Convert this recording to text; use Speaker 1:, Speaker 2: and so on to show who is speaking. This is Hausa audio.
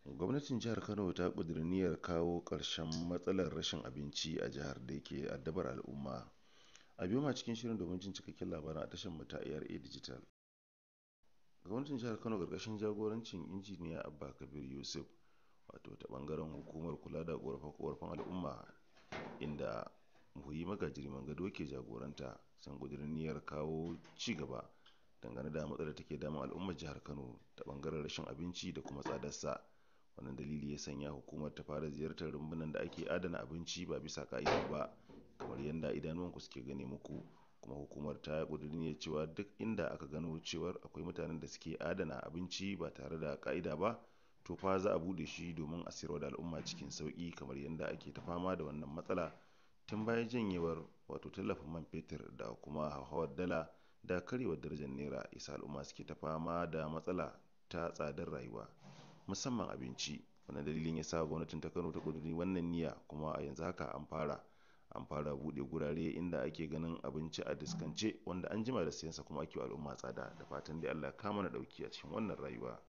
Speaker 1: Gwamnatin jihar Kano ta ƙudiri niyyar kawo ƙarshen matsalar rashin abinci a jihar da yake addabar al'umma. A biyo ma cikin shirin domin jin cikakken labarin a tashar mu ta ARA Digital. Gwamnatin jihar Kano ƙarƙashin jagorancin Injiniya Abba Kabir Yusuf, wato ta ɓangaren hukumar kula da ƙorafe-ƙorafen al'umma, inda Muhuyi Magaji Gado ke jagoranta, sun ƙudiri niyyar kawo ci gaba dangane da matsalar da take damun al'ummar jihar Kano ta ɓangaren rashin abinci da kuma tsadarsa. Wannan dalili ya sanya hukumar ta fara ziyartar rumbunan da ake adana abinci ba bisa ka'ida ba, kamar yadda idanuwanku suke gane muku. Kuma hukumar ta ƙudiri niyyar cewa duk inda aka gano cewar akwai mutanen da suke adana abinci ba tare da ka'ida ba, to fa za a buɗe shi domin a sayarwa da al'umma cikin sauƙi, kamar yadda ake ta fama da wannan matsala tun bayan janyewar wato tallafin man fetur da kuma hauhawar dala da karyewar darajar naira, isa al'umma suke ta fama da matsala ta tsadar rayuwa, musamman abinci. Wannan dalilin ya sa gwamnatin ta Kano ta ƙudiri wannan niyya, kuma a yanzu haka an fara buɗe gurare inda ake ganin abinci a diskance wanda an jima da siyansa kuma ake wa al'umma tsada. Da fatan dai Allah ya kawo mana ɗauki a cikin wannan rayuwa.